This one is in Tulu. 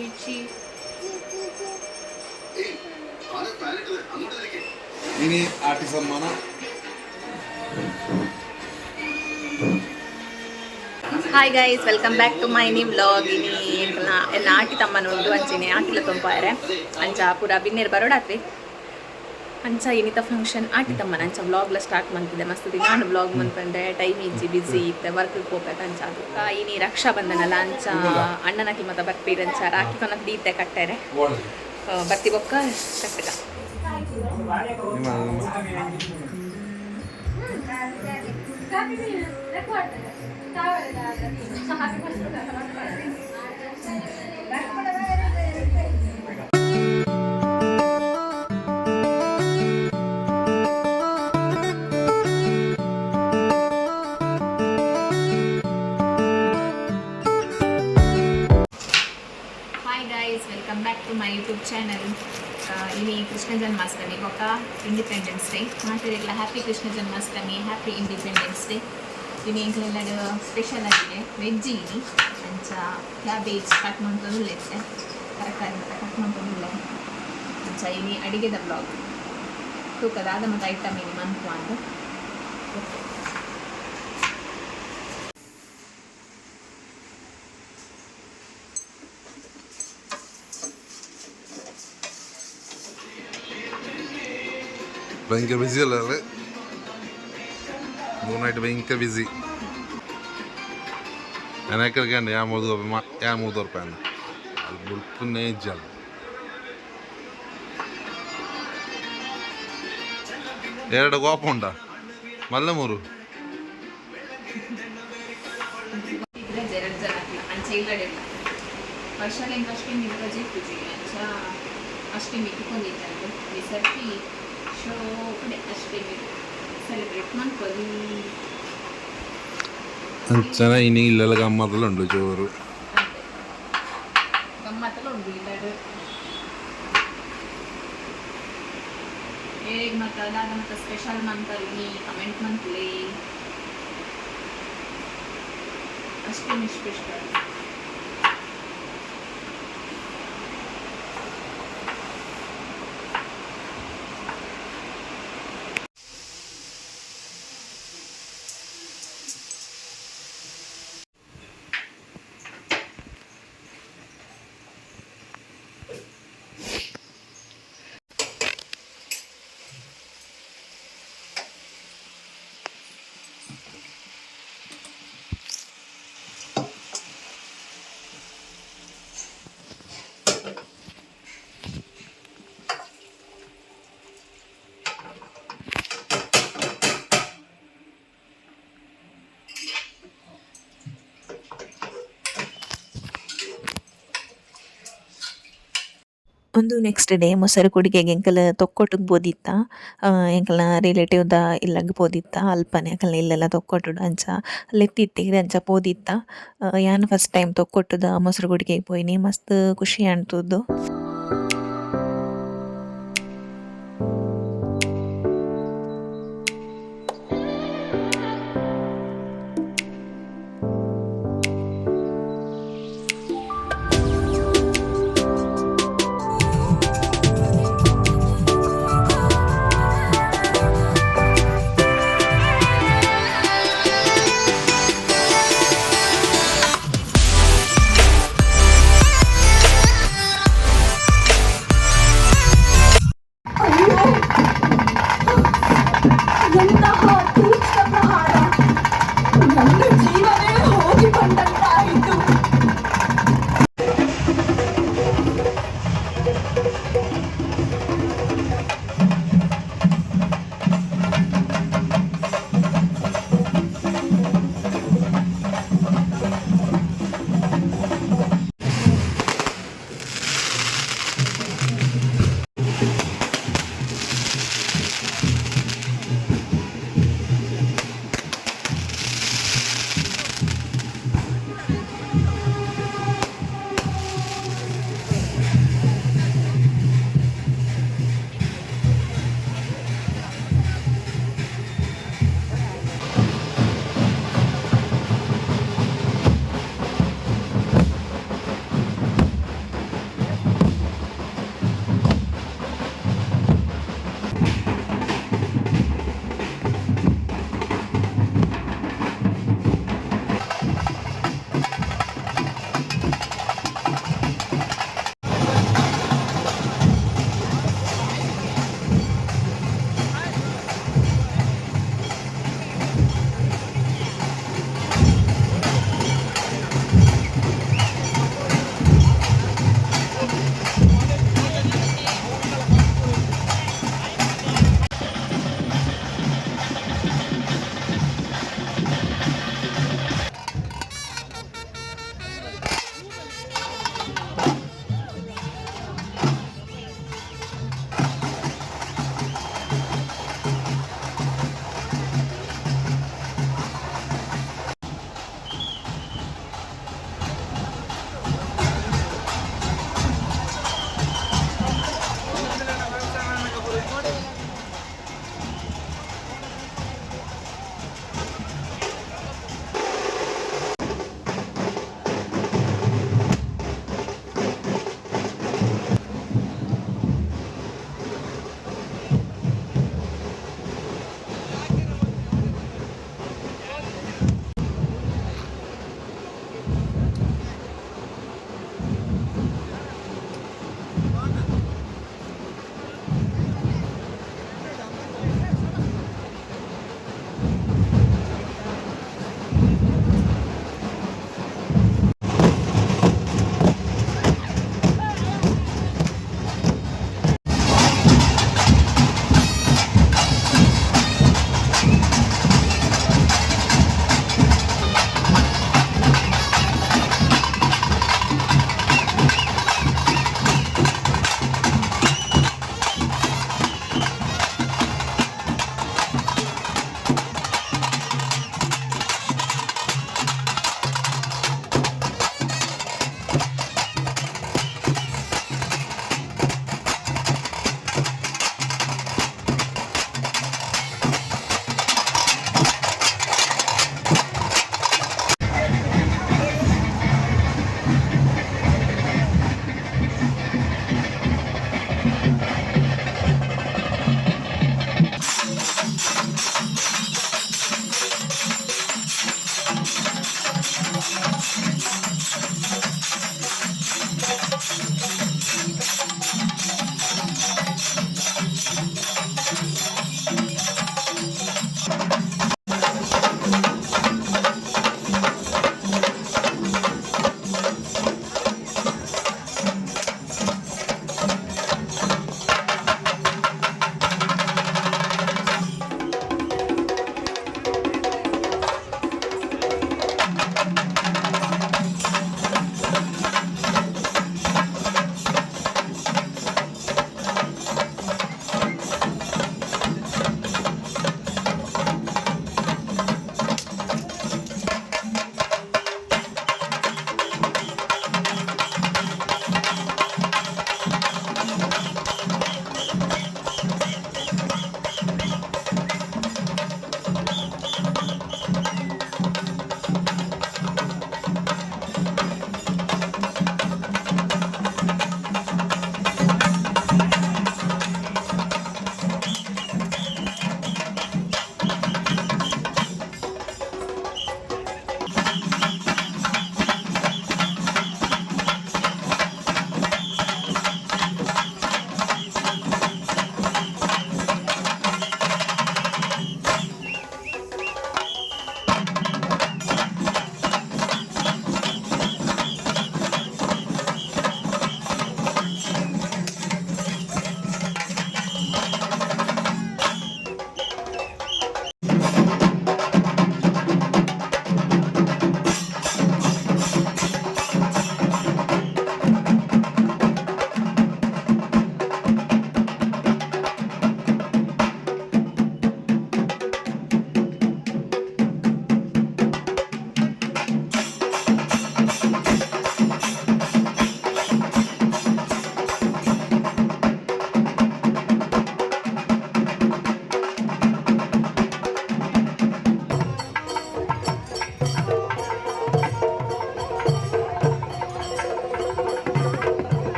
ಚೀಚಿ. ಇನಿ ಆಟಿ ಸಮ್ಮಾನ. Hi guys, welcome back to my new vlog. ಇನಿ ಎಂಕಲ್ನ ಎನ್ನ ಆಟಿ ತಮ್ಮನ ಉಂಡು ಅಂಚಿನಿ ಆಟಿಲ ತೊಂಪಾರೆ ಅಂಚ ಪೂರ ಬಿನ್ನೇರು ಬರೋಡಾತ್ರಿ. ಅಂಚ ಇನಿತ ಫಂಕ್ಷನ್ ಆಟಿ ತಮ್ಮನ. ಅಂಚ ವ್ಲಾಗ್ಲ ಸ್ಟಾರ್ಟ್ ಮಂತಿದೆ. ಮಸ್ತ್ ದಿನ ವ್ಲಾಗ್ ಮಂತಂಡೆ ಟೈಮ್ ಇಜ್ಜಿ, ಬಿಸಿ ಇತ್ತೆ, ವರ್ಕ್ ಪೋಪೆತ. ಅಂಚ ಅದು ಇನಿ ರಕ್ಷಾ ಬಂಧನಲ್ಲ, ಅಂಚ ಅಣ್ಣನಕಿ ಮತ ಬರ್ಪೀರ್. ಅಂಚ ರಾಖಿ ಕೊನಕ್ ದೀತೆ ಕಟ್ಟಾರೆ. ಬರ್ತಿ ಬೊಕ್ಕ ಕಟ್ಟಗ. Hi guys, welcome back to my YouTube channel. ಇನಿ ಕೃಷ್ಣ ಜನ್ಮಾಷ್ಟಮಿ ಬೊಕ್ಕ ಇಂಡಿಪೆಂಡೆನ್ಸ್ ಡೇ. ಮಾತೆರೆಗ್ಲ happy Krishna Janmashtami, happy independence day. ಇನಿ ಎಂಕ್ಲೆಲ್ಲಡ್ ಸ್ಪೆಷಲ್ ಆಗಿದೆ ವೆಜ್ ಇನಿ. ಅಂಚ ಕ್ಯಾಬೇಜ್ ಕಟ್ ಮಂತೊಂದು ಇತ್ತೆ, ತರಕಾರಿ ಮತ್ತೆ ಕಟ್ ಮಂತೊಂದುಲ್ಲೆ. ಅಂಚ ಇನಿ ಅಡಿಗೆದ ವ್ಲಾಗ್ ತೂಕದಾದ ಮತ್ತು ಐಟಮ್ ಇನಿ ಮನ್ಪು ಅಂದ್. ಓಕೆ. ಭಯಂಕರ ಬಿಸಿ ಅಲ್ಲ? 3 ನೈಟ್ ಭಯಂಕರ ಬಿಸಿ. ಎನಕರ್ಕಂಡು ಯಾ ಮೂದು ಯಾ ಮೂದು ರೂಪಾಯಿ ಅಲ್ಲಿ ಬುಲ್ಪುನೇ ಇಜ್ಜಲ್ಲ. ಎರಡು ಕೋಪ ಉಂಡ ಮಲ್ಲ ಮೂರು. ಇದ್ರೆ ಎರಡು ಜನ ಅಂಚ ಇಲ್ಲಡಿಲ್ಲ. ವರ್ಷ ಅಷ್ಟಮಿ ರಜೆ ಇಪ್ಪುಜಿ. ಅಂಚ ಅಷ್ಟಮಿ ತಿಕ್ಕೊಂದಿತ್ತಂದು ಈ ಸರ್ತಿ ಶೋಕಡೆ ಅಷ್ಟಮಿ ಸೆಲೆಬ್ರೇಟ್ ಮನ್ಪೊಲಿ. ಅಂಚನ ಇನಿ ಇಲ್ಲೆಲ್ಲ ಗಮ್ಮತ್ತಲ್ಲ ಉಂಡು ಜೋರು. ಅಂತೆ, ಗಮ್ಮತ್ತೆಲ್ಲ ಉಂಡು ಇಲ್ಲಡು. ಹೇಗೆ ಮತ್ತೆ ಅದಾದ ಮತ್ತೆ ಸ್ಪೆಷಲ್ ಮಂತಲ್ಲಿ ಕಮೆಂಟ್ ಮಂತ್ಲಿ. ಅಷ್ಟಮಿ ಸ್ಪೆಷಲ್. ಉಂದು ನೆಕ್ಸ್ಟ್ ಡೇ. ಮೊಸರು ಕುಡಿಗೆಗೆ ಎಂಕಲ್ ತೊಕ್ಕೊಟ್ಟುಗ್ ಪೋದಿತ್ತ. ಎಂಕಲ್ನ ರಿಲೇಟಿವ್ದ ಇಲ್ಲಗ್ ಪೋದಿತ್ತ. ಅಲ್ಪನೆ ಅಕಲ್ನ ಇಲ್ಲೆಲ್ಲ ತೊಕ್ಕೊಟ್ಟುಡು. ಅಂಚ ಲೆತ್ತಿತ್ತೆರ್, ಅಂಚ ಪೋದಿತ್ತ. ಯಾನ್ ಫಸ್ಟ್ ಟೈಮ್ ತೊಕ್ಕೊಟ್ಟುದ ಮೊಸರು ಕುಡಿಗೆಗ್ ಪೋಯಿನಿ. ಮಸ್ತ್ ಖುಷಿ ಆಂಡ್ ತೂದು.